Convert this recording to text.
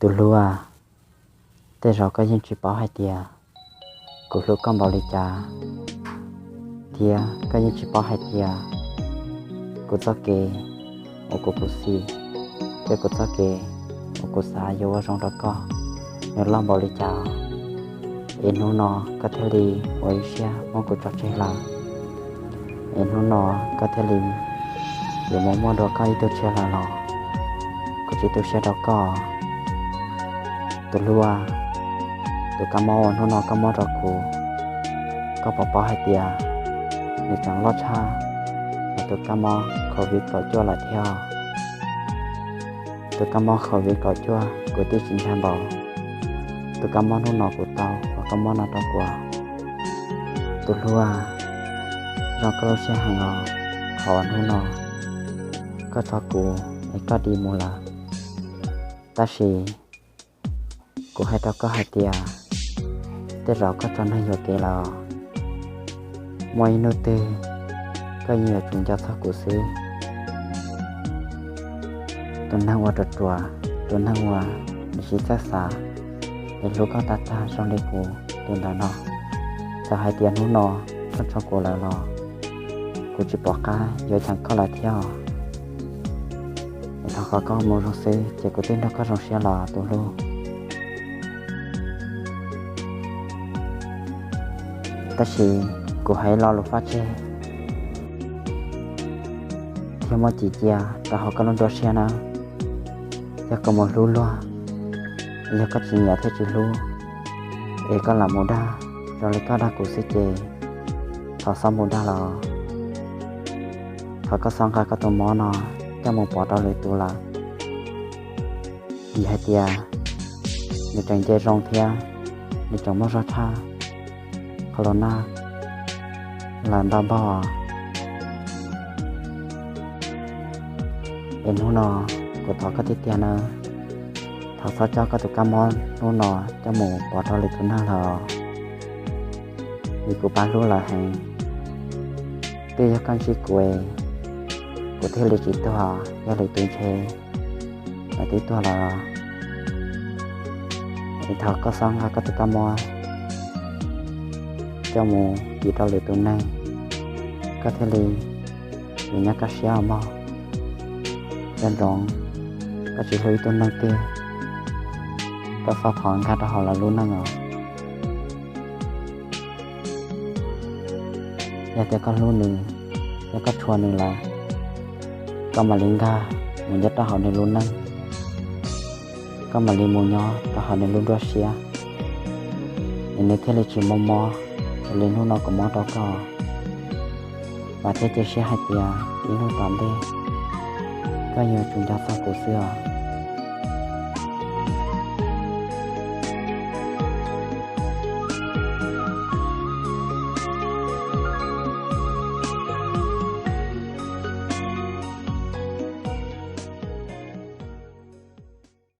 Tus hlub, tej zaum koj yeej tsis paub hais tias kuv hlub koj npaum li cas, thiab koj yeej tsis paub hais tias kuv txoj kev uas kuv khuv xim thiab kuv txoj kev uas kuv xav yuav ua zoo rau koj nws loj npaum li cas, es hnub no koj thiaj li ua ib siab muab kuv tso tseg lawm, es hnub no koj thiaj li yuav mus muaj dua koj ib tug tshiab lawm los? Kuv tsis tu siab rau koj, tus hlub. Tus kab mob uas hnub no koj muab rau kuv, koj puas paub hais tias nws tseem loj tshaj tus kab mob COVID kaum cuaj lawm thiab? Tus kab mob COVID kaum cuaj kuv twb tsis ntshai npaum tus kab mob hnub no kuv tau uas koj muab no rau kuv. Tus hlub, zoo koj lub siab heev os, qhov hnub no koj tso kuv es koj dim mus lawm. Tab sis kuv hais rau koj hais tias tej zaum koj tso neeg yuam kev lawm. Muaj ib hnub twg koj yeej yuav tsum nco txog kuv xwb. Tus neeg uas ruam ruam, tus neeg uas nws tsis txawj xav, es hlub koj tag tag zoo li kuv tus ntawm no, txawm hais tias hnub no koj tso kuv lawm los kuv tsis pom qab yuav cheem koj lawm thiab. Es thov kom koj mus zoo xwb ces kuv twb nrog koj zoo siab los tus hlub. Tab sis kuv hais lo lus faj tseg thiab muab cim cia rau hauv koj lub nruab siab na. Yog koj mus hlub luag, yog koj tsis nyiam thiab tsis hlub, es koj lam mus dag zoo li koj dag kuv xwb ces thov xob mus dag los. Thov koj xob nqa koj tus mob no coj mus pov rau lwm tus lawm, vim hais tias nws tseem nce zoo thiab nws tseem muaj zog tshaj qhov los nag lawm ntau npaug. Es hnub no kuv thov koj tiag tiag nawb, thov xob coj koj tus kab mob hnub no coj mus pov rau lwm tus neeg lawm, vim kuv pab hlub lawv heev. Twb yog koj ntsib kuv, kuv thiaj li tsis tuag, yog lwm tus ntshe lawv twb tuag lawm. Es thov koj xob nqa koj tus kab mob coj mus cim rau lwm tus neeg, koj thiaj li yuav nyob kaj siab os mog. Nco ntsoov, koj tsis hlub ib tug neeg twg, koj xob thov nkag rau hauv lawv lub neej os. Yog tias koj hlub nws, yog koj tshua nws lawm, koj mam li nkag mus nyob rau hauv nws lub neej, koj mam li mus nyob rau hauv nws lub nruab siab, es nws thiaj li tsis muaj mob raws li hnub no kuv muab rau koj. Vam thiab cia siab hais tias ib hnub tom ntej koj yuav tsum nco txog kuv xwb os.